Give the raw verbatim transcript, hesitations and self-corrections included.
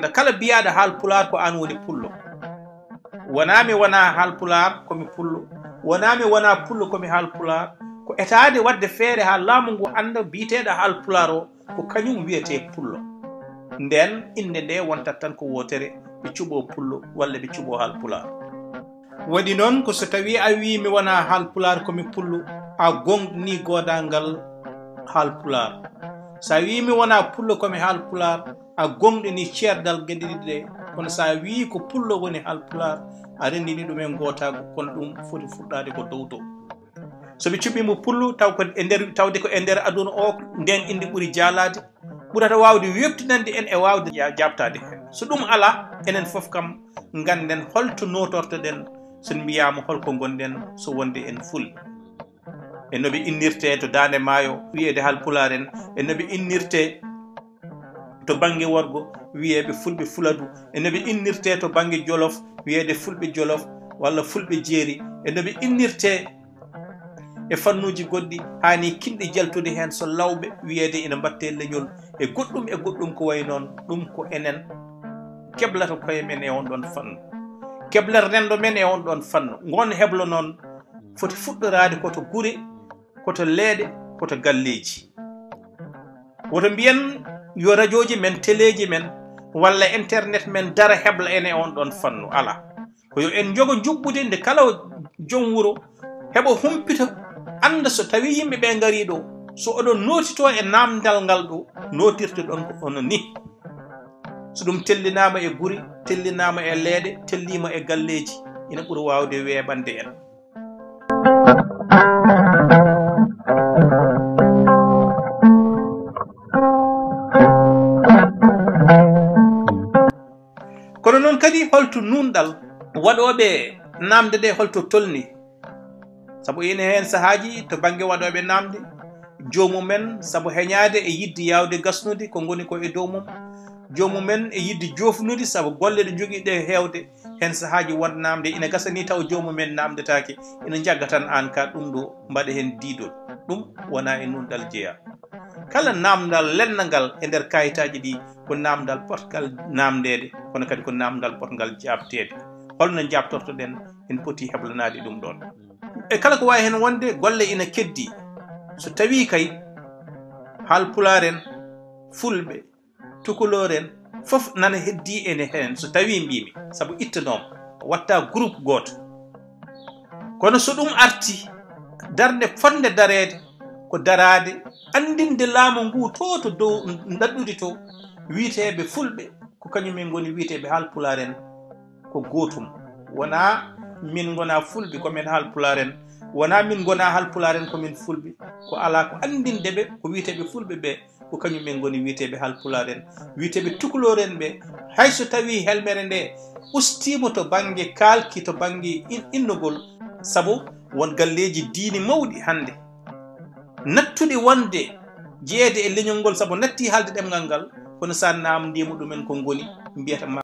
Kala biyaaɗo Haalpulaar ko aan woni pullo. Wonaa mi wonaa Haalpulaar, ko mi pullo. Wonaa mi wonaa pullo, ko mi Haalpulaar. Ko etaade waɗde feere haa laamu ngu annda biyeteeɗo Haalpulaar o, ko kañum wiyetee pullo. Ndeen innde nde wontat tan ko wootere, ɓe cuɓoo pullo walla ɓe cuɓoo Haalpulaar. Waɗi noon ko so tawii a wii mi wonaa Haalpulaar, ko mi pullo, a gooŋɗinii goodaangal Haalpulaar. So a wii mi wonaa pullo, ko mi Haalpulaar, a gooŋɗinii ceerdal geɗe ɗiɗi ɗe. Kono so a wii ko pullo woni Haalpulaar, a renndini ɗum e ngootaagu, kono ɗum foti fuɗɗaade ko dow to. So ɓe cuɓii mo pullo, taw ko e nder, tawde ko e nder aduna o, ndeen innde ɓuri jaalaade, ɓurata waawde weeɓtinande en e waawde ja-, jaabtaade heen. So ɗum alaa, enen fof kam ngannden holto nootortoɗen so en mbiyaama hol ko ngonɗen so wonde en fulɓe. E no ɓe innirtee to Daande Maayo, wiyeede Haalpulaar en, e no ɓe innirtee to bannge worgo, wiyeeɓe fulɓe Fuladu, e no ɓe innirtee to bannge Jolof, wiyeede fulɓe Jolof walla fulɓe Jeeri, e no ɓe innirtee e fannuuji goɗɗi, haa ni kinɗi jaltude heen so lawɓe, wiyeede ina mbaɗtee leñol, e goɗɗum e goɗɗum ko wayi noon. Ɗum ko enen keblata koye men e on ɗon fannu, keblen renndo men e on ɗon fannu. Ngon heblo noon foti fuɗɗoraade ko to gure, ko to leeɗe, ko to galleeji. Woto mbiyen yo rajooji men, teleeji men, walla internet men dara hebla en e on ɗon fannu. Alaa. Ko yo en njogo njuɓɓude nde kala joom wuro heɓa humpita, annda so tawii yimɓe ɓe ngarii ɗo, so oɗon nootitoo e naamndal ngal ɗo, nootirte ɗon ko hono ni. So ɗum tellinaama e gure, tellinaama e leeɗe, telliima e galleeji, ina ɓuri waawde weeɓande en. Kono noon kadi, holto nuunɗal waɗooɓe naamnde ɗe, holto tolni? Sabu ina heen sahaaji to bannge waɗooɓe naamnde, joomumen, sabu heñaade e yiɗde yaawde gasnude ko ngoni ko e dow mum, joomumen e yiɗde joofnude, sabu golle ɗe njogii ɗe heewde, heen sahaaji won naamnde ina gasa ni taw joomumen naamndetaake, ina njagga tan aan ka ɗum ɗo, mbaɗa heen diidol. Ɗum wonaa e nuunɗal jeyaa. Kala naamndal lelnangal e nder kayitaaji ɗi ko naamndal potngal naamndeede, kono kadi ko naamndal potngal jaabteede. Holno njaabtortoɗen? En poti heblanaade ɗum ɗoon. E kala ko waawi heen wonde, golle ina keddii. So tawii kay Haalpulaar en, Fulɓe, Tukulóor en, fof nana heddii ene heen, so tawii mbiimi, sabu ittanooma, watta groupe gooto. Kono so ɗum arti, darnde fotnde dareede, ko daraade, anndinde laamu ngu to, to dow ndaɗɗudi to, wiyeteeɓe Fulɓe, ko kañum en ngoni wiyeteeɓe Haalpulaar en, ko gootum. Wonaa min ngonaa Fulɓe, ko min Haalpulaar en. Wonaa min ngonaa Haalpulaar en, ko min Fulɓe. Ko alaa ko anndinde ɓe, ko wiyeteeɓe Fulɓe ɓe, ko kañum en ngoni wiyeteeɓe Haalpulaar en, wiyeteeɓe Tukulóor en ɓe. Hay so tawii helmere nde ustiima to bannge kaalki, to bannge in-, innogol, sabu won galleeji diine mawɗi hannde nattuɗi wonde jeyeede e leñol ngol, sabu nattii haalde ɗemngal ngal, kono so a naamndiima ɗumen ko ngoni, mbiyata ma